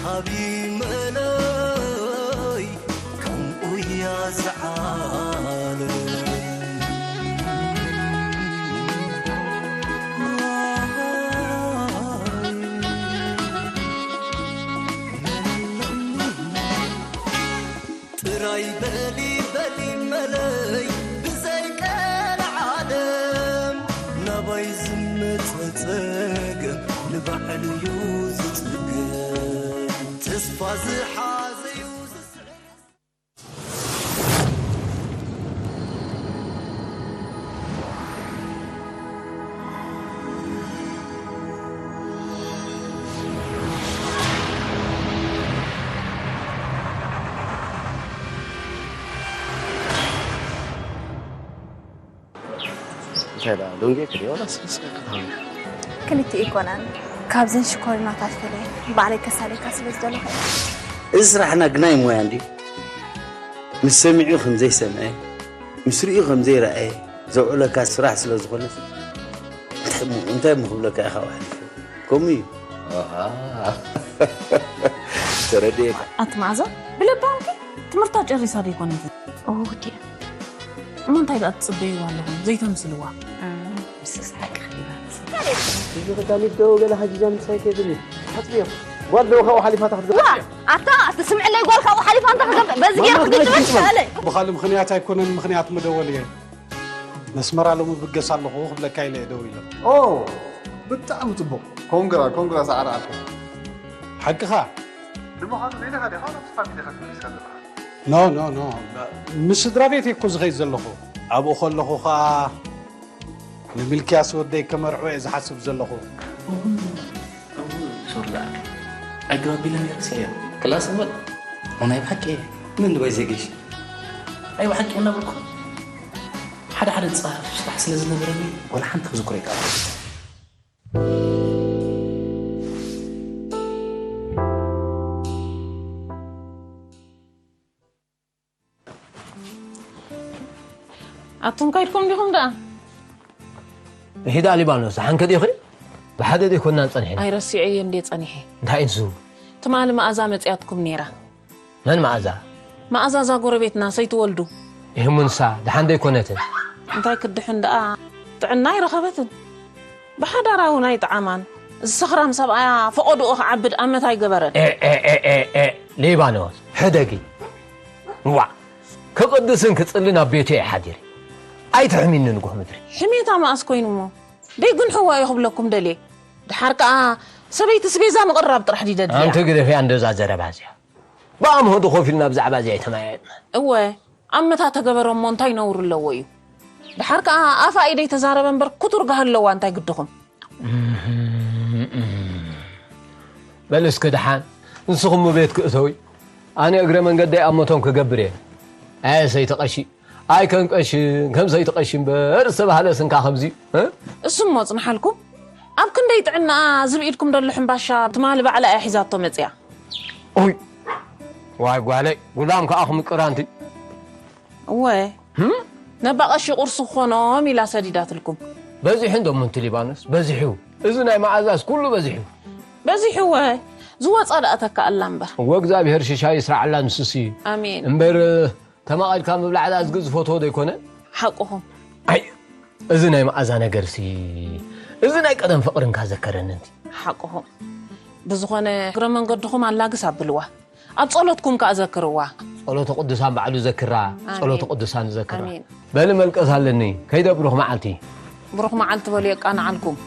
ሃቢ መለይ ከምኡ እያ ዝዓለም። ጥራይ በሊ በሊ መለይ ብዘይ ቀልዓለም ናባይ ዝመጸ ጸገም ንባዕሉ እዩ ዝጽገም። ተስፋ ዝሓዘ እዩ ዝስዕር። እንታይ ደኣ ዶንጌ ክድዮ ላስ ስስካ ከተሃሉ ክልቲኡ ኣይኮነን። ካብዘን ሽኮሪናታት ፈለየ ባዕለይ ከሳልየካ ስለ ዝደለኹ እየ። እዚ ስራሕና ግናይ ሞያ እንድዩ። ምስ ሰሚዑ ከም ዘይሰምዐ ምስ ርእዩ ከም ዘይረኣየ ዘውዕለካ ስራሕ ስለ ዝኾነ እንታይ እሞ እንታይ እሞ ክብለካ ኢኻ ዋሕሊፉ ከምኡ እዩ። ተረድኤካ። ኣቲ መዓዛ ብለባምኪ ትምህርታ ጨሪሳ ዶ ይኮነት? እወ ድያ እሞ እንታይ ደኣ ትጽበይዋ ኣለኹም ዘይተምስልዋ? ምስስ ሓቂ ኸሊባንስ እዚ ቀዳሚት ዶ ገለ ሓጂጃ ምሳይ ከይብል እዩ ሓጥብዮ ጓል ዶ ካብኡ ሓሊፋ ታክትገ ዋ ኣታ ኣቲ ስምዕለይ ጓል ካብኡ ሓሊፋ እንተ ክገብእ በዚ ገይረ ክግጭ በለ ብኻልእ ምኽንያት ኣይኮነን ምኽንያት ምደወል እየ ነስመራ ሎሚ ብገስ ኣለኹ ክብለካ ኢለ እየ ደው ኢለ ኦ ብጣዕሚ ጽቡቕ ኮንግራ ኮንግራ ሰዓር ኣልኩ ሓቅኻ ንምዃኑ ሜዳ ዲኻ ናብቲ ፋሚሊ ኸትመልስ ኣለኻ ኖ ኖ ኖ ምስ ስድራ ቤት እኮ ዝኸይድ ዘለኹ ኣብኡ ከለኹ ኸዓ ንምልክያስ ወደይ ከመርዖ እየ ዝሓስብ ዘለኹ ሶርላ ኣገባብ ቢለ ነርስ እያ ክላስ እምበር ናይ ብሓቂ እየ ምን ድባይ ዘግሽ ናይ ብሓቂ እናበልኩ ሓደ ሓደ ፃፍ ስራሕ ስለ ዝነበረኒ ወላ ሓንቲ ክዝክሮ ይቃል ኣቱም ካይድኩም ዲኹም ደኣ ሂዳ ሊባኖስ ሓንከ ዲኺ ብሓደ ዲኮና ጸኒሕና ኣይረሲዐ እየ እንዴ ጸኒሐ እንታይ እንሱ ትማሊ መኣዛ መጽያትኩም ነይራ መን መኣዛ መኣዛ እዛ ጎረቤትና ሰይትወልዱ ይህሙንሳ ደሓን ደይኮነትን እንታይ ክድሕን ደኣ ጥዕና ኣይረኸበትን ብሓዳራ እውን ኣይጠዓማን እዚ ሰኽራም ሰብኣያ ፈቐድኡ ክዓብድ ኣመት ኣይገበረን ሊባኖስ ሕደጊ ዋ ክቕድስን ክጽልን ኣብ ቤቱ እየ ሓዲረ ኣይትሕሚኒ ንጉህ ምድሪ ሕሜታ መኣስ ኮይኑሞ ደይግንሕዋ እየ ክብለኩም ደልየ ድሓር ከኣ ሰበይትስ ቤዛ ምቕራብ ጥራሕ ድዩ ደድልያ ኣንቲ ግደፍያ እንደዛ ዘረባ እዚኣ ብኣምሆ ዶ ኮፍ ኢልና ብዛዕባ እዚኣ ኣይተመያየጥና እወ ኣመታ ተገበረ እሞ እንታይ ነውሪ ኣለዎ እዩ ድሓር ከኣ ኣፋ ኢደይ ተዛረበ እምበር ክቱር ጋህ ኣለዋ እንታይ ግድኹም በል እስኪ ደሓን ንስኹም ቤት ክእተዊ ኣነ እግረ መንገደይ ኣመቶም ክገብር እየ ኣየ ሰይቲ ቀሺ ኣይ ከም ቀሽን ከም ሰይቲ ቀሺ እምበር ዝተባህለ ስንካ ከምዚ እ? እሱሞ ጽንሓልኩም ኣብ ክንደይ ጥዕናኣ ዝብኢድኩም ደሎ ሕምባሻ ትማሊ ባዕላ እያ ሒዛቶ መጽያ ኦይ ዋይ ጓለይ ጉላም ከኣ ክምቅር ኣንቲ እወ ነባ ቀሺ ቁርሲ ክኾኖም ኢላ ሰዲዳትልኩም በዚሑ እንዶ ምንቲ ሊባኖስ በዚሑ እዚ ናይ መዓዛስ ኩሉ በዚሑ በዚሑ እወ ዝወፃ ደኣ ተካኣላ እምበር እወ እግዚኣብሄር ሽሻይ ይስራዓላ ንሱሲ ኣሜን እምበር ተማቒልካ ምብላዕ ደኣ ዝግዝ ዝፈትዎ ዶ ኣይኮነን? ሓቅኹም። ኣይ እዚ ናይ መኣዛ ነገርሲ እዚ ናይ ቀደም ፍቕሪ እንካ ዘከረኒ እንቲ። ሓቅኹም። ብዝኾነ እግረ መንገድኹም ኣላግስ ኣብልዋ። ኣብ ጸሎትኩም ከኣ ዘክርዋ። ጸሎተ ቅዱሳን ባዕሉ ዘክራ። ኣሜን። ጸሎተ ቅዱሳን ዘክራ። ኣሜን። በሊ መልቀስ ኣለኒ ከይደ ብሩኽ መዓልቲ። ብሩኽ መዓልቲ በሉ የቃንዓልኩም።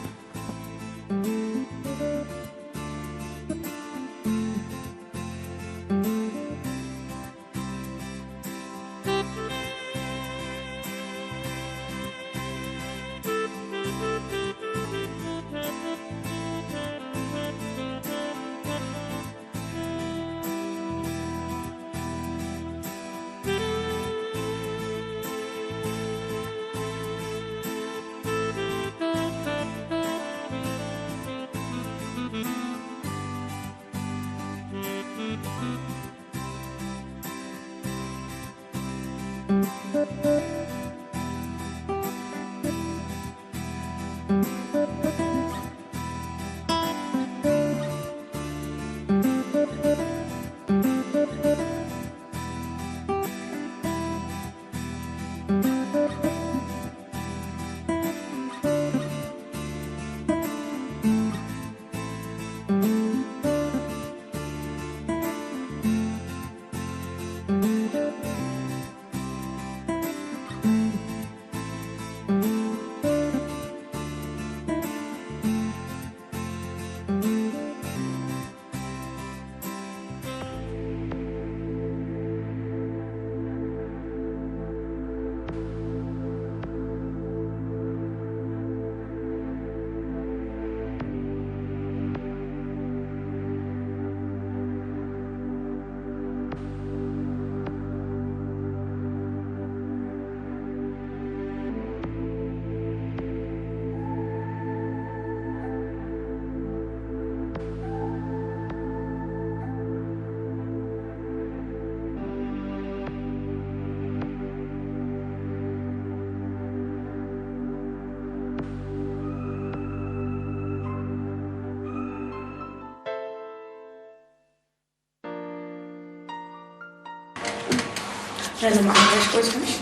ሰላም ዓጋሽ ቆዝምሽ።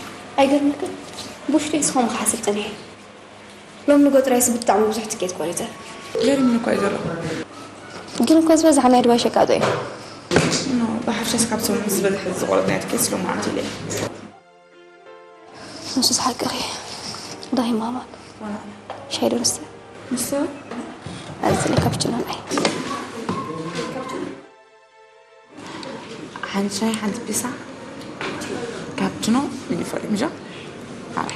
ኣይገርምክን? ብውሽጢ እስኹም ክሓስብ ጸኒሐ። ሎም ንጎ ጥራይስ ብጣዕሚ ብዙሕ ትኬት ቆሪጸ። ገርም እኮ እዩ ዘሎ። ግን እኮ ዝበዝሓ ናይ ድባይ ሸቃጦ እዩ። ኖ፣ ብሓፈሻስ ካብ ሰሙን ዝበዝሐ ዝቆረጽናዮ ትኬት ሎማዓንቲ ኢለ። ንሱስ ሓቅኺ። ዳሂ ማማ። ሻይ ዶ ንስተ? ንስተ? ኣዝለ ካፕችኖ ናይ። ሓንቲ ሻይ፣ ሓንቲ ፒሳ፣ ካፕችኖ፣ ሚሊ ፎሊም ጃ። ኣረ።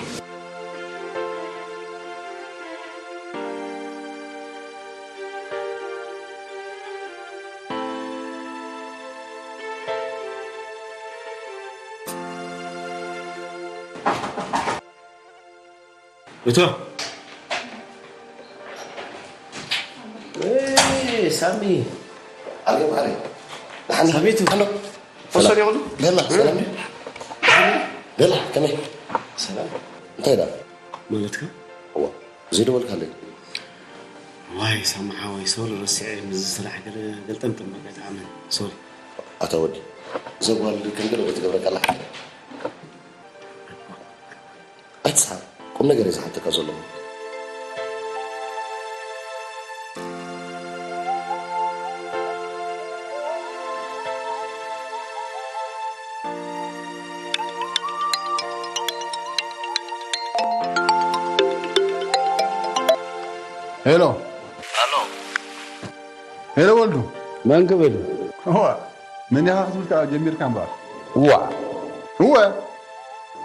እቶ። ሳሚ ኣርገ ማዕረ ደሓን ሳሚቱ። ኣሎ ወሰድ ይኹን ቤላ ሰላም ድዩ? ቤላ ከመይ ሰላም እንታይ ዳ ማለትካ እዋ ዘይደወልካለይ ዋይ ሳምሓ ወይ ሶሪ ረሲዐ ምስ ስራሕ ገለ ገልጠምጥም በቃ ይጥዓመኒ ሶሪ ኣታ ወዲ እዛ ጓል ከም ገለ ትገብረካ ኣላ ሓፍተይ ኣይትስሓቅ ቁም ነገር እየ ዝሓተካ ዘለኹ ሄሎ ሄሎ ወልዱ መን ክብል እዋ መን ኢኻ ክትብል ከኣ ጀሚርካ እምበኣር እዋ እወ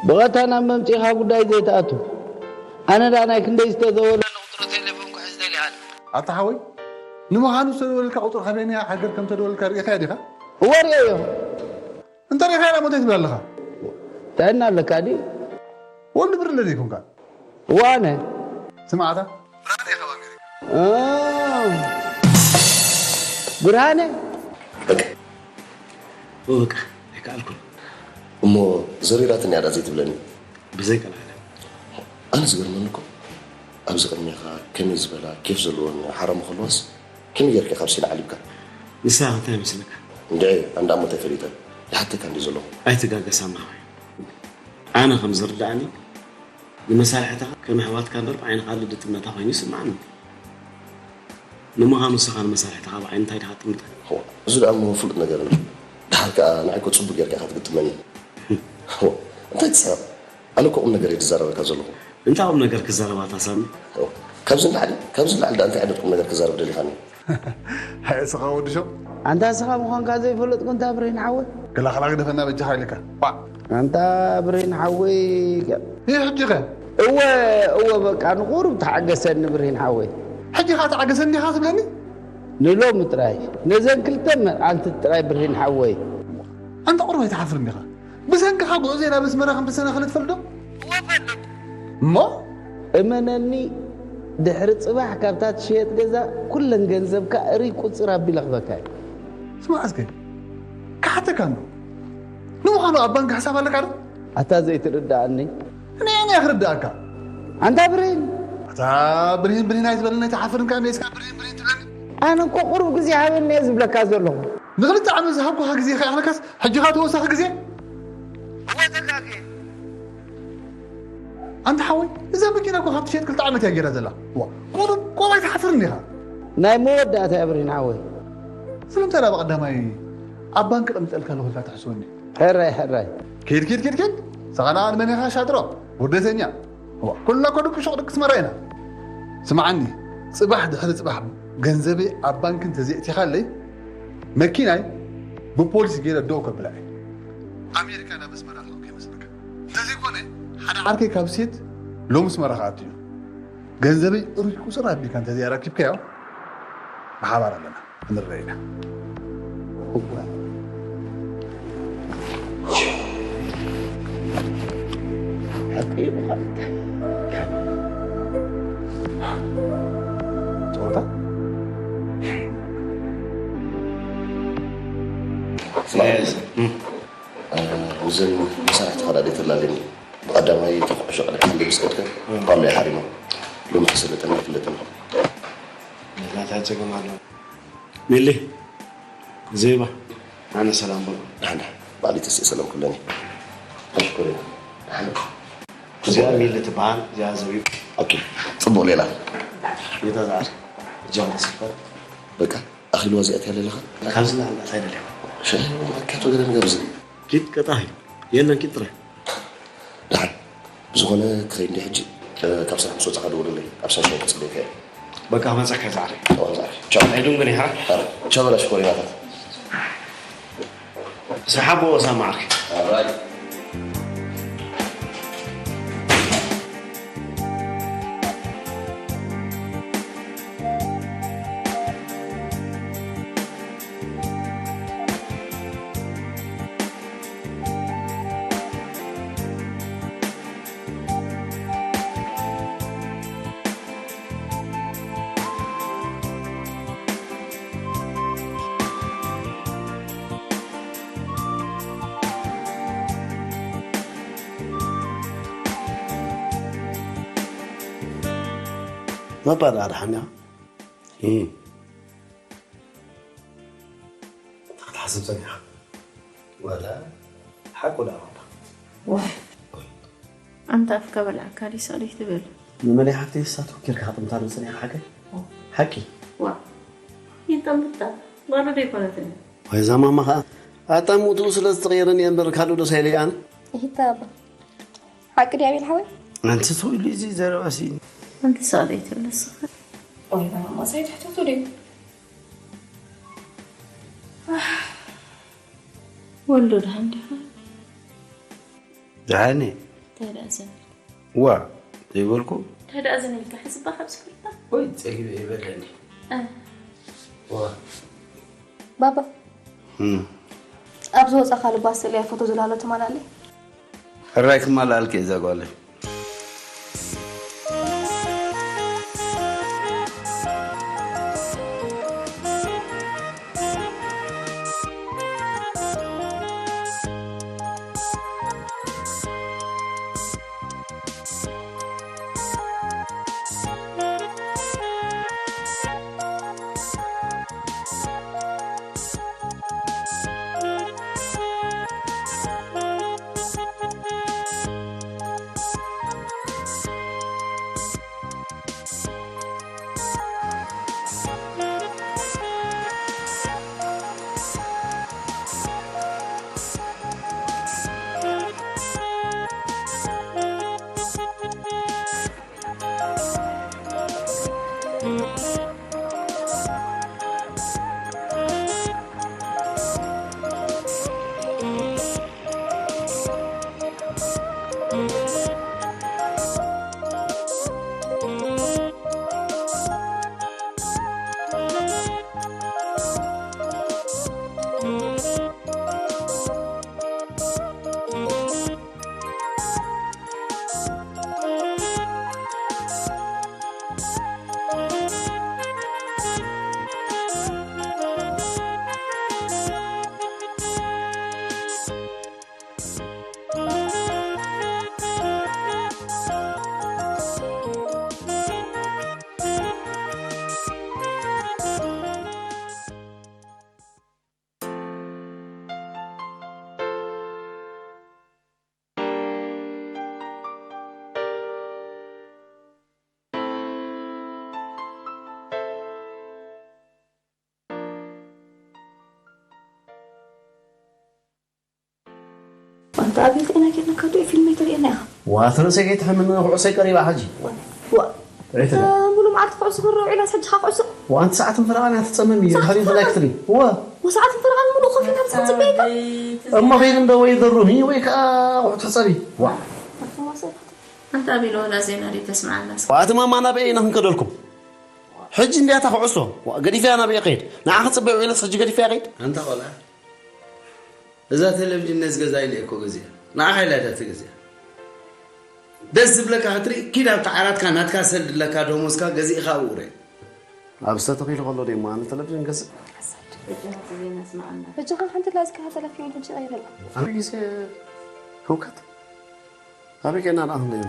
ብቐታ ናብ መምፂእኻ ጉዳይ ዘይትኣቱ ኣነ ደኣ ናይ ክንደይ ዝተደወለኒ ቁፅሪ ቴሌፎን ክሕዝ ደሊኻኒ ኣታ ሓወይ ንምዃኑ ዝተደወለልካ ቁፅሪ ካበየናይ ሃገር ከም ተደወለልካ ርኢኻዮ ዲኻ እወ ርእየዮ እንተ ርኢኻዮ ደኣ እንታይ ትብል ኣለኻ ጥዕና ኣለካ ድዩ ወልዱ ብርለ ዘይኮንካ እዋነ ስማዕታ እ፣ ብርሃነ በቃ ኣይከኣልኩን እሞ ዘሪራትኒ ኣዳ ዘይትብለኒ ብዘይ ቀልዓለ ኣነ ዝገርመኒ እኮ ኣብዚ ቅድሜኻ ከመይ ዝበላ ኬፍ ዘለወን ሓራሙ ከለዋስ ከመይ ጌርካ ካብ ሲና ዓሊብካ ንሳ እንታይ ይመስለካ እንድዒ ኣንዳ እሞ ተፈሊጠ ይሓተካ እንዲ ዘለኹ ኣይትጋገስ ኣማኻይ ኣነ ከም ዝርዳእኒ ንመሳርሕትኻ ከም ኣሕዋትካ እምበር ብዓይንኻ ልድጥመታ ኮይኑ ይስምዓኒ ንምዃኑ ንስኻ ንመሳርሕትኻ ብዓይኒ እንታይ ዲኻ ትጥምታ እዚ ደኣ እሞ ፍሉጥ ነገር እንዲ ድሓር ከኣ ንዓይ እኮ ጽቡቅ ጌርካ ኢኻ ትግጥመኒ እንታይ ትስሕቕ ኣነ እኮ ቁም ነገር እየ ዝዛረበካ ዘለኹ እንታይ ቁም ነገር ክዛረባታ ሳሚ ካብዚ ንላዕሊ ካብዚ ንላዕሊ ደኣ እንታይ ዓይነት ቁም ነገር ክዛረብ ደሊኻኒ እስኻ ወዲ ሸው ኣንታ እስኻ ምዃንካ ዘይፈለጥኩ እንታ ብሬን ሓወ ገላኽላ ግደፈና በጃኻ ኢልካ ዋ ኣንታ ብሬን ሓወይ ይህ ሕጂ ኸ እወ እወ በቃ ንቁሩብ ተሓገሰኒ ብሬን ሓወይ ሕጂ ኸዓ ተዓገሰኒ ዲኻ ትብለኒ ንሎሚ ጥራይ ነዘን ክልተ መዓልቲ ጥራይ ብሬን ሓወይ ኣንታ ቁሩብ ኣይትሓፍርን ዲኻ ብሰንክኻ ጉዕዞ ናብ ኣስመራ ከም ተሰናኸለ ትፈልጥ ዶ እሞ እመነኒ ድሕሪ ፅባሕ ካብታ ትሽየጥ ገዛ ኩለን ገንዘብካ እርይ ቁፅር ኣቢለ ክበካ እዩ ስማዕ እስከ ክሓተካ እንዶ ንምዃኑ ኣብ ባንክ ሕሳብ ኣለካ ዶ ኣታ ዘይትርድኣኒ እኔ እኔ ክርድኣካ ኣንታ ብሬን ኣታ ብርሂን ብርሂን ኣይትበለኒ ኣይትሓፍርን ከኣ ሜስካ ብርሂን ብርሂን ትብለኒ ኣነ እኮ ቁሩብ ግዜ ሃበኒ እየ ዝብለካ ዘለኹ ንክልተ ዓመት ዝሃብኩኻ ግዜ ከይኣኽለካስ ሕጂ ኸኣ ተወሳኺ ግዜ ኣንታ ሓወይ እዛ መኪና እኮ ካብ ትሸየጥ ክልተ ዓመት እያ ጌራ ዘላ ዋ ቁሩብ ቆብ ኣይትሓፍርን ኢኻ ናይ መወዳእታ እያ ብርሂን ሓወይ ስለምንታይ ዳኣ ብቐዳማይ ኣብ ባንክ ቀሚጠልካ ኣለኹ ኢልካ ትሕስወኒ ሕራይ ሕራይ ኪድ ኪድ ኪድ ኪድ ሰኸና ንመን ኢኻ ሻጥሮ ውርደተኛ እዋ ኩልና እኮ ደቂ ሹቕ ደቂ ስመራ ኢና ስምዓኒ ጽባሕ ድሕሪ ጽባሕ ገንዘበይ ኣብ ባንክ እንተዘይእቲኻለይ መኪናይ ብፖሊስ ገይረ ደው ከብላ እየ ኣሜሪካ ናብ ኣስመራ ኣለኹ ከይመስለካ እንተዘይኮነ ሓደ ዓርከይ ካብ ሴት ሎሚ ኣስመራ ክኣቱ እዩ ገንዘበይ እሩይ ቁፅር ኣቢልካ እንተዘይኣረኪብካዮ ብሓባር ኣለና ክንረአ ኢና። ሓቂ ምዃን ጸወታ እዘን መሳርሕቲ ኸዳ ደይ ተላለኒ ብቐዳማይ ተኩዕሾ ቀልዕ ክንደ ምስ ከድከ ኳሎ ይሓሪሞ ሎሚ ተሰለጠና ይፍለጥና ናታ ጸገም ኣሎ ሚሊ ዘይባ ኣነ ሰላም በሉ ዳሕና ባዕሊ ተስእ ሰላም ኩለኒ ኣሽኮሪና። ደሓን። እዚኣ ሚሊ ትበሃል፣ እዚኣ ዘቢብ። ኦኬ፣ ጽቡቕ ሌላ። ጌታ ዝዓር። እጃም ተስፈር። በቃ፣ ኣኺልዋ እዚኣ እትያ ዘለኻ? ካብዚ ንላዕሊ እንታይ ደልያ? ሻሂ፣ ማኪያቶ ገለ ነገር ኣብዚ። ኪድ ቀጣሂ። የለን፣ ኪድ ጥራይ። ደሓን። ብዝኾነ ክኸይድ እንዲ ሕጂ፣ እ፣ ካብ ስራሕ ምስ ወጻኻ ደውለለይ። ኣብ ሳሻይ ክጽበየካ እየ። በቃ፣ መጻካ ዝዓር። ቻው፣ ዝዓር። ቻው። ኣይድንጉን ኢኻ። ኣረ፣ ቻው በላ ሽኮሪናታት። ሰሓቦ ሳማዕኪ። ኣራይ። መባል ኣድሓንያ። እም። እንታይ ክትሓስብ ጸኒሕካ? ወላ ሓቁ ደኣ ባባ። ዋይ። ኣንታ ኣፍካ በልዓካ ድዩ ሰቕለይ ትብል? ንመለይ ሓፍተይ እሳ ተወኪልካ ክጥምታ ዶ ጸኒሕካ ሓቀይ? ሓቂ? ዋ። ይጠምታ። ጓሉ ዶ ኣይኮነትን? ወይ እዛ ማማ ኸኣ ኣጣምትኡ ስለ ዝተቐየረኒ እየ እምበር ካልእ ዶ ሳይለይ ኣነ? ይታ ኣባ። ሓቂ ድዩ ኣቤል ሓወይ? ኣንቲ ተው ኢሉ እዚ ዘረባሲ። ኣንቲ ሰቕለይ ትብል ንስኻ? ወይ እዛ ማማ ሳይድ ሕተቱ ድዩ? ወልዶ ደሓን ዲኻ? ደሓን እየ። እንታይ ደኣ ዘን ኢልካ? ዋ፣ ዘይበልኩ? እንታይ ደኣ ዘን ኢልካ? ሕዝባ ካብ ስፍርታ? ወይ ጸጊበ ይበለኒ። እ። ዋ። ባባ። እም። ኣብ ዝወጻ ካልእ ባስ ስእለያ ፎቶ ዝላሎ ትማል ኣለይ? ሕራይ ክማልኣልኪ እዛ ጓለይ። ኣንታ ኣቤል፣ ጤና ጌርናካ ዶ ፊልም ኣይተርእየና ኢኻ? ዋ፣ እቲ ርእሰይ ከይትሕምኒ፣ ኩዕሶይ ቀሪባ ሕጂ። ዋ፣ ዋ። ርእይቲ ዶ? እታ ሙሉ መዓልቲ ኩዕሶ ክረው ኢላ፣ ሕጂ ኸኣ ኩዕሶ? ዋ፣ ኣንቲ ሰዓትን ፈረቓን እያ ትጸመም እዩ። ሰዓትን ድሕሪኡ እንታይ ፈረቓን? ክትርኢ? ዋ። ዋ፣ ሰዓትን ፈረቓን ሙሉእ ኮፍ ኢላ ትጽበየካ? እሞ ኸይድ እንዶ ወይ ደሩኒ ወይ ከኣ ኩዕሶ ትሕጸቢ። ዋ። ኣንታ ኣቤል፣ ወላ ዜና ድዩ ተስምዓና እስከ? ዋ፣ እቲ ማማ ናበይ ኢና ክንከደልኩም? ሕጂ እንድያ እታ ኩዕሶ። ዋ፣ ገዲፈያ ናበይ ከይድ? ንዓ ክጽበ ውዒለስ ሕጂ ገዲፈያ ከይድ? ኣንታ ቆልዓ። እዛ ቴሌቪዥን ነዚ ገዛ ኢለ እኮ ገዚኣ። ንዓኻ ኢላ እያ ተገዚኣ። ደስ ዝብለካ ክትርኢ፣ ኪድ ኣብቲ ዓራትካ ናትካ ሰልዲ ኣለካ፣ ደሞዝካ ገዚእኻ ኣብኡ ርእ። ኣብ ዝተተኺሉ ከሎ ደሞ ኣነ ቴሌቪዥን ገዝእ? ሕጂ ኸ ሓንቲ ላዚካ ተለፊን ሕጂ ቀይረላ። ኣነ ግዜ ህውከት። ኣበይ ኬና ደኣ ክንደይ?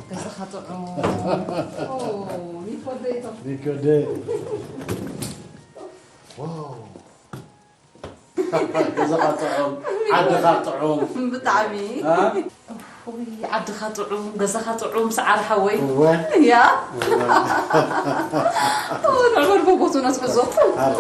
ገዛኻ ጥዑም። ኦ፣ ኒኮ ደይቶ። ኒኮ ደይ። ዋው። ገዛኻ ጥዑም፣ ዓድኻ ጥዑም። ብጣዕሚ። አ? ውይ፣ ዓድኻ ጥዑም፣ ገዛኻ ጥዑም፣ ሰዓር ሓወይ። እወ። ያ? እወ። ኦ፣ ንዕበል ቦቦቱ ነትሕዞ። ኣረ።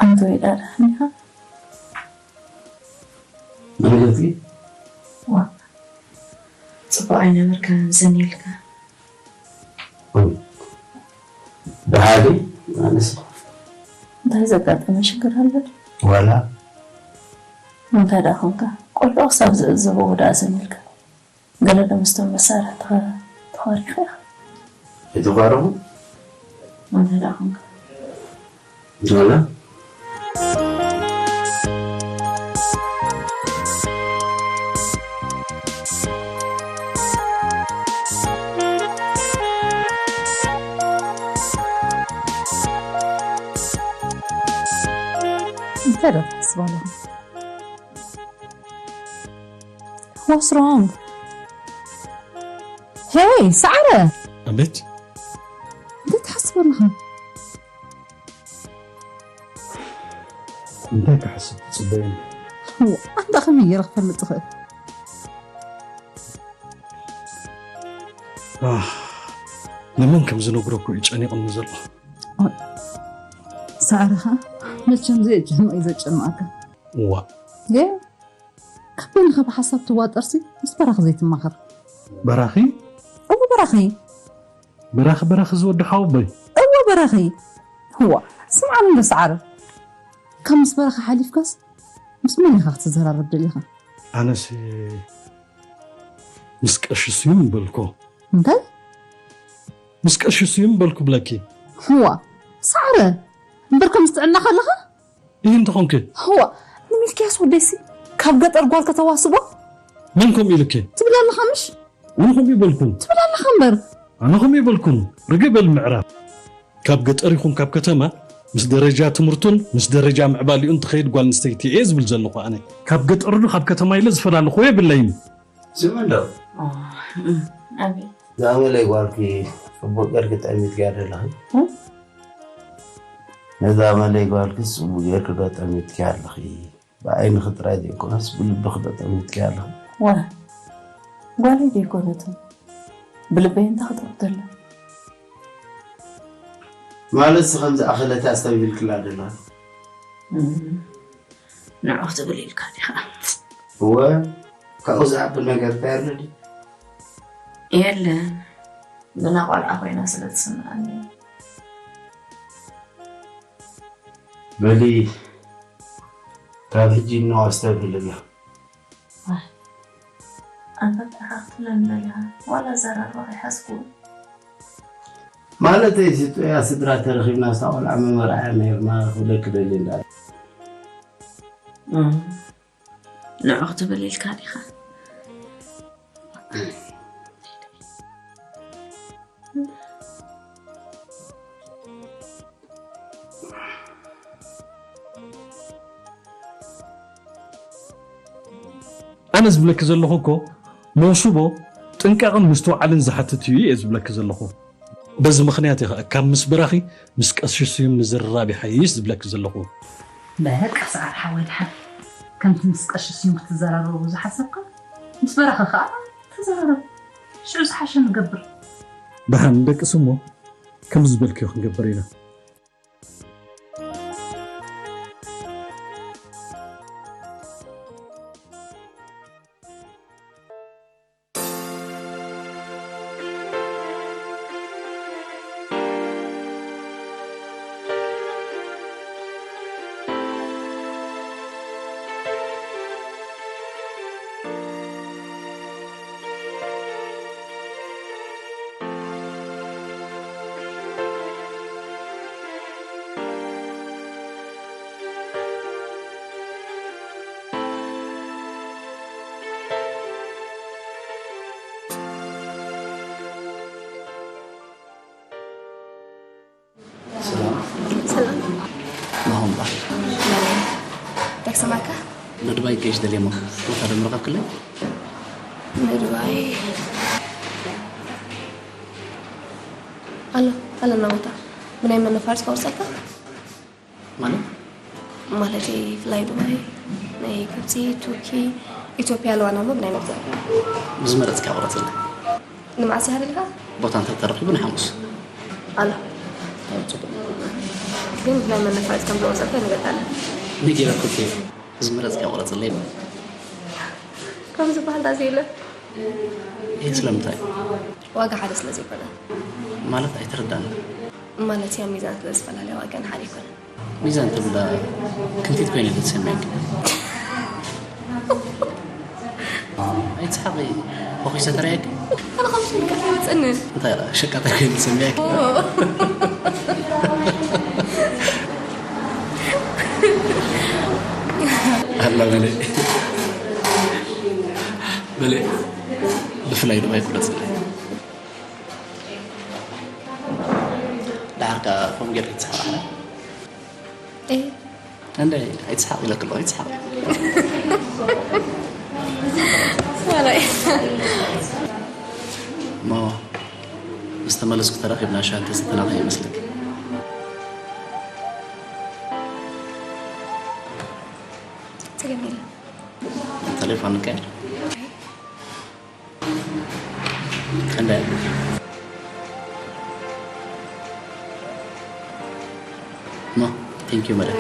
ኣንተ ወይ ዳዳ እንዲኻ? ማለት እዩ? ዋ፣ ጽቡቕ ኣይነበርካን ዘን ኢልካ። እም። ደሓን ድዩ? ኣነስ እንታይ ዘጋጠመ ሽግር ኣሎ? ዋላ? እንታይ ደኣ ኾንካ? ቆልዑ ክሳብ ዝዕዘብዎ ደኣ ዘን ኢልካ። ገለ ዶ ምስቶም መሳርሕትኻ ተዃሪኻ ኢኻ? ኣይተዃረኹን። እንታይ ደኣ ኾንካ? ዋላ? እንታይ ዶ ትሓስብ ኣለኻ? What's wrong? ሄይ፣ ሰዓረ! ኣቤት። እንታይ ትሓስብ ኣለኻ? እንታይ ክሓስብ ትጽበየኒ? ው፣ ኣንታ ከመይ ገይረ ክፈልጥ እኽእል? ኣህ፣ ንመን ከም ዝነግሮ እኮ እዩ ጨኒቕኒ ዘሎ። ኦይ፣ ሰዓረ ኸኣ መቸም ዘየጨንቕ እዩ ዘጨንቐካ። እዋ። የ፣ ካብ በይንኻ ብሓሳብ ትዋጠርሲ ምስ በራኺ ዘይትማኸር። በራኺ? እወ በራኺ። በራኺ፣ በራኺ ዝወዲ ሓወቦይ? እወ በራኺ። እዋ፣ ስምዓኒ እንዶ ሰዓረ። ካብ ምስ በራኺ ሓሊፍካስ ምስ መን ኢኻ ክትዘራረብ ደሊኻ? ኣነስ ምስ ቀሺ ስዩም በልኮ። እንታይ? ምስ ቀሺ ስዩም በልኩ ብለኪ። እዋ፣ ሰዓረ፣ እምበር ከምዚ ጥዕና ከለኻ? ይህ እንተኾንኪ? ህዋ፣ ንሚልክያስ ወደይሲ ካብ ገጠር ጓል ከተዋስቦ? መን ከምኡ ኢልኪ? ትብል ኣለኻ ምሽ? ኣነ ከምኡ ይበልኩን። ትብል ኣለኻ እምበር። ኣነ ከምኡ ይበልኩን። ርግእ በል ምዕራብ። ካብ ገጠር ይኹን ካብ ከተማ ምስ ደረጃ ትምህርቱን ምስ ደረጃ ምዕባሊኡን ትኸይድ ጓል ኣንስተይቲ እየ ዝብል ዘለኹ ኣነ። ካብ ገጠር ዶ ካብ ከተማ ኢለ ዝፈላለኹ የብለይን። ስሚ እንዶ። ኦ፣ እም፣ ኣቤት። እዛ መለይ ጓልኪ ጽቡቕ ጌርኪ ጠሚትኪያ ዶ ኣለኺ? እም? ነዛ መለይ ጓልኪ ጽቡቕ ጌርኪ ዶ ጠሚትኪያ ኣለኺ? ብዓይንኺ ጥራይ ዘይኮነስ ብልብኺ ዶ ጠሚትኪያ ኣለኺ? ዋ፣ ጓለይ ዘይኮነትን ብልበይ እንታይ ክጠምት ኣላ? ማለት ከምዚ ኣኸለት ኣስተብሂልክላ ዶ ኣለኺ? እም፣ ንዑ ክትብል ኢልካ ዲኻ? እወ፣ ካብኡ ዝዓቢ ነገር እንታይ ኣሎ ድዩ? የለን፣ ግና ቆልዓ ኮይና ስለ ትስምዓኒ። በሊ፣ ካብ ሕጂ እነሆ ኣስተብህልላ። ዋይ፣ ኣንታ ጥራኻ ክትብለኒ ደሊኻ? ዋላ ኣዘራርባኻ ኣይሓዝኩን። ማለተይ፣ እዚ ጥዑያ ስድራ ተረኺብና፣ እዛ ቆልዓ መመርዓያ ነይርና ክብለኪ ደልየ እንዳ። እም። ንዑ ክትብል ኢልካ ዲኻ? ኣነ ዝብለኪ ዘለኹ እኮ መውስቦ ጥንቃቕን ምስትውዓልን ዝሓትት እዩ እየ ዝብለኪ ዘለኹ። በዚ ምኽንያት እየ ኸኣ ካብ ምስ በራኺ ምስ ቀሺ ስዩም ምዝርራብ ይሓይሽ ዝብለኪ ዘለኹ። በቃ ሰዓር ሓወይ ድሓን ከምቲ ምስ ቀሺ ስዩም ክትዘራረቡ ዝሓሰብካ ምስ በራኺ ኸኣ ተዘራረቡ። ሽዑ ዝሓሸ ንገብር። ደሓን ንደቅስ እሞ ከምዚ ዝበልክዮ ክንገብር ኢና። ሰላም። ሰላም። ናሆም በሃል። መለይ። እንታይ ክሰማዕካ? ንዱባይ ክገይሽ ደልየ እሞ፣ ቦታ ዶ ምረኸብክለይ? ንዱባይ። ኣሎ፣ ኣለና ቦታ። ብናይ መን ነፋሪት ክወርጸካ? ማለት? ማለተይ፣ ፍላይ ዱባይ፣ ናይ ግብጺ፣ ቱርኪ፣ ኢትዮጵያ ኣለዋና እሞ ብናይ መግዛእ። ብዝመረጽካ ቁረጽለይ። ንመዓስ ኢኻ ደሊኻ? ቦታ እንተ ተረኺቡ ንሓሙስ። ኣሎ። ጽቡቕ። ግን ብናይ መን ነፋሪት ከም ዝወሰድካ ይንገርካኒ። ነጊረኩኪ እየ። ዝመረጽካ ቁረጽለይ። ከም ዝበሃል ዳዚ የለ። ይህ ስለምንታይ? ዋጋ ሓደ ስለ ዘይኮነ። ማለት ኣይተረዳእን። ማለት እያ ሚዛን ስለ ዝተፈላለያ ዋጋ ንሓደ ኣይኮነን። ሚዛን ትብላ ክንቲት ኮይነ ዶ ትሰምዕኪ? ኣይትስሓቂ፣ ቦኺሰ ተራእየኪ? ኣነ ከምዚ ኢልካ ኣይወፅእንን። እንታይ ደኣ፣ ሸቃጣይ ኮይነ ትሰምዕኪ? ኦ። ኣላ በለ። በለ። ብፍላይ ድማ ይቁረጽ። ደሓር ከኣ ከምኡ ጌርኪ ትስሓቂ። እየ። እንደ ኣይትስሓቂ ኢለኪ ኣለኹ፣ ኣይትስሓቂ። ዋላ እየ። እሞ ምስ ተመለስኩ ተራኺብና ሻሂ እንተሰተና ከይመስለኪ። ጸገም የለን። ቴሌፎን ንቀይር። እንደ ኖ፣ ቴንክ ዩ መደብ።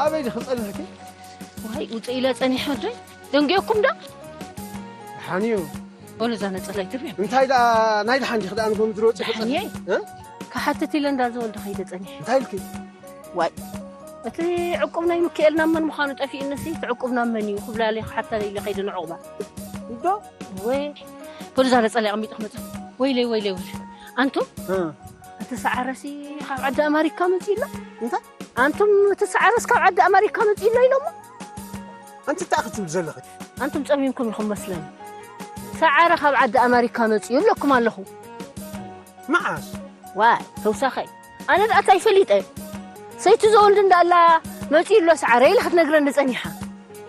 ኣበይ ዲኺ ጸኒሕኪ? ዋይ፣ ውጽእ ኢለ ጸኒሐ ወደይ። ደንጊኦኩም ዶ? ደሓን እዩ። በሉ፣ እዛ ነጸላ ይትርብያ። እንታይ ደኣ፣ ናይ ደሓን ዲኺ ደኣ ንጎም ዝሮጥ ደሓን እየ። እ? ክሓትት ኢለ እንዳ ዝወልደ ከይደ ጸኒሐ። እንታይ ኢልኪ? ዋይ፣ እቲ ዕቁብ ናይ ሚካኤል ናብ መን ምዃኑ ጠፊኡኒሲ፣ እቲ ዕቁብ ናብ መን እዩ ክብላ ኢለ ክሓታ ኢለ ከይደ ንዕቑባ። እንዶ? ወይ፣ በሉ፣ እዛ ነጸላ ኣቐሚጠ ክመጽእ። ወይለይ፣ ወይለይ፣ ወይለይ። ኣንቱም? እ። እቲ ሰዓረሲ ካብ ዓዲ ኣማሪካ መጺኡ ኣሎ። እንታይ? ኣንቱም እቲ ሰዓረስ ካብ ዓዲ ኣማሪካ መጺኡ ኣሎ ኢሎሞ። ኣንቲ እንታይ ክትብሊ ዘለኺ? ኣንቱም ጸሚምኩም ኢኹም መስለኒ። ሰዓረ ካብ ዓዲ ኣማሪካ መጺኡ ኢለኩም ኣለኹ። መዓስ? ዋይ፣ ተውሳኸይ። ኣነ ደኣ እንታይ ፈሊጠ? ሰይቲ ዘወልድ እንዳላ መጺኡ ኣሎ ሰዓረ ኢላ ክትነግረኒ ጸኒሓ።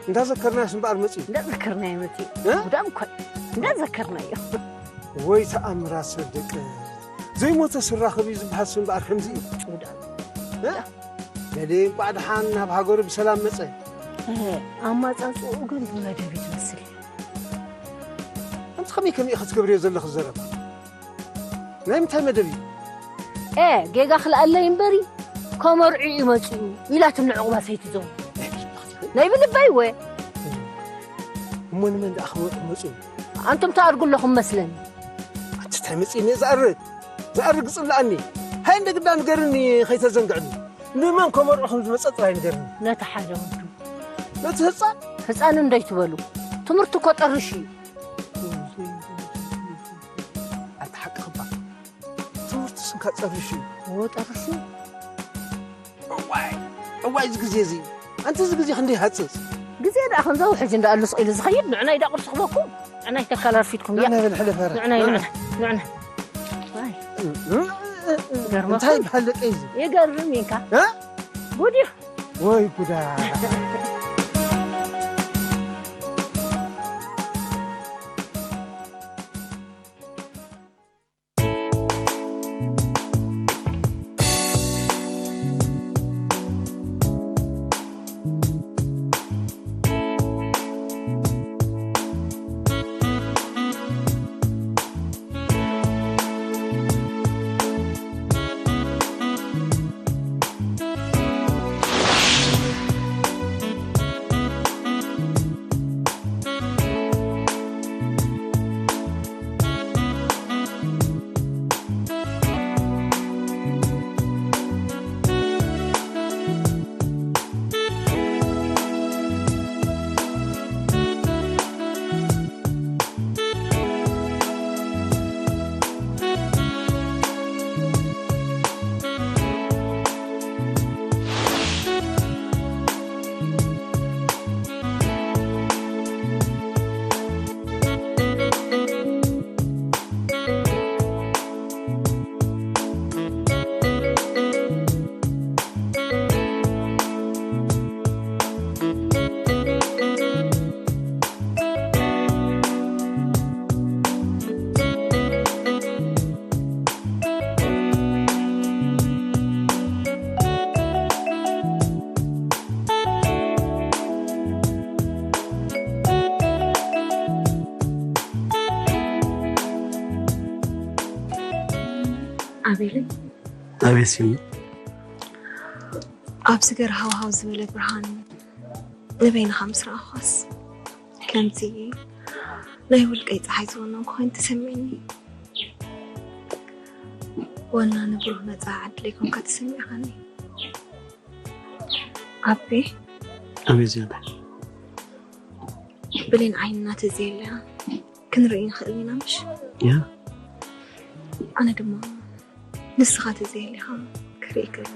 እንዳዘከርናዮስ እምበኣር መጺኡ። እንዳዘከርናዮ መጺኡ። እ? ጉዳም እኮ እዩ። እንዳዘከርናዮ። ወይ ተኣምራት ሰብ ደቂ። ዘይሞተ ስራኽብ እዩ ዝበሃል ስም እምበኣር ከምዚ እዩ። ጉዳም። እ? ገሌ እንቋዕ ደሓን ናብ ሃገሩ ብሰላም መጸ። እ፣ ኣማጻጽኡ ግን ብመደብ እዩ ትመስል። ከምዚ ከመይ ከመይ ኢኺ ትገብርዮ ዘለኺ ዘረባ? ናይ ምንታይ መደብ እዩ? ኤ፣ ጌጋ ክልኣለይ እምበሪ፣ ከመርዑ እዩ መጺኡ ኢላትኒ ዕቑባ ሰይቲ ዘው። ናይ ብልበይ ወ። እሞ ንመን ደኣ ከመርዑ መጺኡ? ኣንቱም ትኣርጉ ኣለኹም መስለኒ። ኣቲ እንታይ መጺእኒ እየ ዝኣርግ? ዝኣርግ ጽላኣኒ። እንታይ እንደ ግዳ ንገርኒ፣ ከይተዘንግዕኒ። ንመን ከመርዖ ከም ዝመጸ ጥራይ ንገርኒ። ነቲ ሓደ ወዱ። ነቲ ህጻን? ህጻን እንዶ ኣይትበሉ። ትምህርቲ እኮ ጠርሽ እዩ። ኣታ ሓቅኻ እባ። ትምህርቲ ስንካ ጸርሽ እዩ። እዎ፣ ጠርሽ እዩ። እዋይ፣ እዋይ፣ እዚ ግዜ እዚ። ኣንቲ እዚ ግዜ ክንደይ ሃጽጽ። ግዜ ደኣ ከምዛ ውሕጅ እንዳ ኣሉ ስቕ ኢሉ ዝኸይድ፣ ንዕናይ ደኣ ቁርሲ ክበኩም። ንዕናይ ተካል ኣርፊድኩም፣ እያ። ንዕናይ በል፣ ሕለፍ፣ ኧረ። ንዕናይ፣ ንዕናይ፣ ንዕናይ። ዋይ። ይገርመኩም። እንታይ ይበሃል ደቂ እዚ? ይገርም ኢንካ። እ? ጉድ እዩ። ወይ ጉዳ። ኣቤለይ። ኣቤት ሲኒ። ኣብ ስገር ሃውሃው ዝበለ ብርሃን ንበይንኻ ምስ ረኣኻስ፣ ከምቲ ናይ ውልቀይ ጸሓይ ዝወነንኩ ኮይኑ ተሰሚዕኒ። ወናኒ ብሩህ መጻኢ ዕድለይ ኮንካ ተሰሚዕኻኒ። ኣቤ። ኣቤት ዝያዳ። ብሌን ዓይንና ተዘየለያ ክንርኢ ንኽእል ኢና፣ ምሽ? ያ። ኣነ ድማ ንስኻ ተዘየሊኻ ክርኢ ይክእል።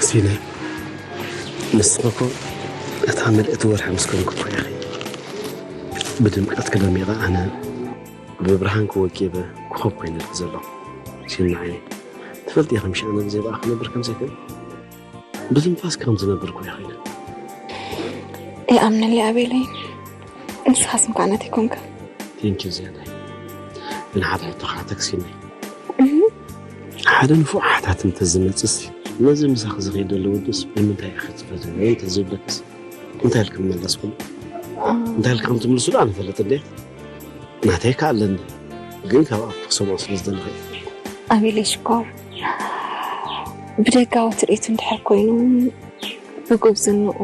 ሲነ፣ ንስኺ እኮ እታ ምልእቲ ወርሒ ምስ ኮንኩ እኮ ኢኺ ብድምቀትኪ ደሚቐ፣ ኣነ ብብርሃንኪ ወቂበ ኮኾብ ኮይነልኪ ዘለኹ። ሲነ ዓይነይ፣ ትፈልጢ ኢኺ ምሽ ኣነ ብዘይ ብኣኺ ክነብር ከም ዘይክእል? ብትንፋስኪ ከም ዝነብር እኮ ኢኺ። ይኣምነለይ ኣቤለይ፣ ንስኻስ እኳ ናተይ ኮንካ። ቴንኪው ዝያዳይ። ግን ሓደ ሕቶ ክሓተኪ ሲነ። እህ። ሓደ ንፉዕ ሓታቲ እንተዝመጽእሲ፣ ነዚ ምሳኺ ዝኸይድ ዘሎ ወድስ ብምንታይ ኢኺ ትፈትውዮ እንተዝብለክስ፣ እንታይ ኢልኪ ምመለስኩም? እ። እንታይ ኢልኪ ከም ትምልሱ ዶ ኣነ እፈልጥ እንዴ? ናተይ ከኣ ኣለኒ። ግን ካብ ኣፉ ክሰምዖ ስለ ዝደለኹ እየ። ኣቤለይ ሽኮር፣ ብደጋዊ ትርኢቱ እንድሕር ኮይኑ፣ ብጉብዝንኡ፣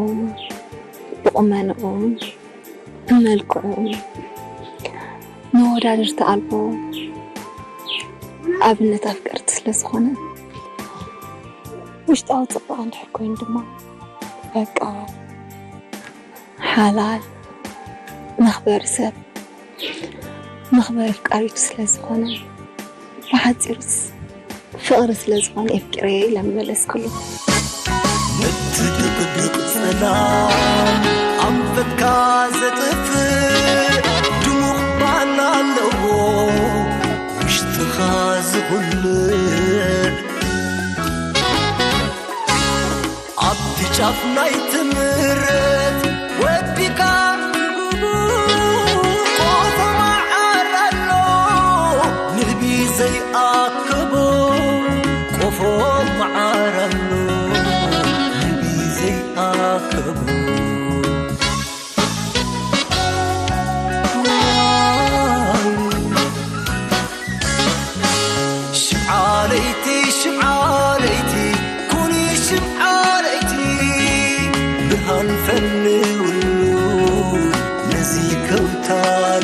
ብቑመንኡ፣ ብመልክዑ መወዳድርቲ ኣልቦ ኣብነት ኣፍቀርቲ ስለ ዝኾነ፣ ውሽጣዊ ጽባቐ እንድሕር ኮይኑ ድማ በቃ ሓላል፣ መኽበሪ ሰብ፣ መኽበሪ ኣፍቃሪቱ ስለ ዝኾነ፣ ብሓጺሩስ ፍቕሪ ስለ ዝኾነ የፍቅረየ ኢለ መለስኩሉ። ነቲ ድቕድቕ ጸላም ኣንፈትካ ዘጥፍእ ድሙቕ ባና ኣለዎ ውሽጥኻ ዝኹልዕ። ኣብቲ ጫፍ ናይ ትምረት ወዲካ ቆፎ መዓር ኣሎ ንህቢ ዘይኣከቦ። ቆፎ መዓር ኣሎ ንህቢ ዘይኣከቦ። ሽምዓ ለይቲ ሽምዓ ለይቲ ኩኒ ሽምዓ ለይቲ ብርሃን ፈንውሉ ነዚ ከውታ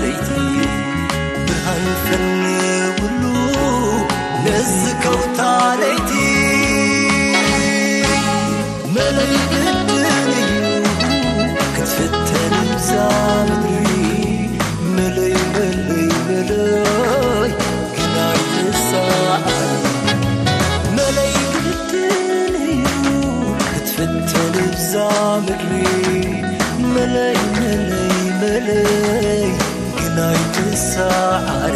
ለይቲ። ብርሃን ፈንውሉ ነዚ ከውታ ለይቲ። መለይ ግድን እዩ ክትፍተን እዛ ምድሪ። መለይ መለይ መለይ ግናይ ትሰዓር። መለይ ግድን እዩ ክትፍተን እዛ ምድሪ። መለይ መለይ መለይ ግናይ ትሰዓሪ።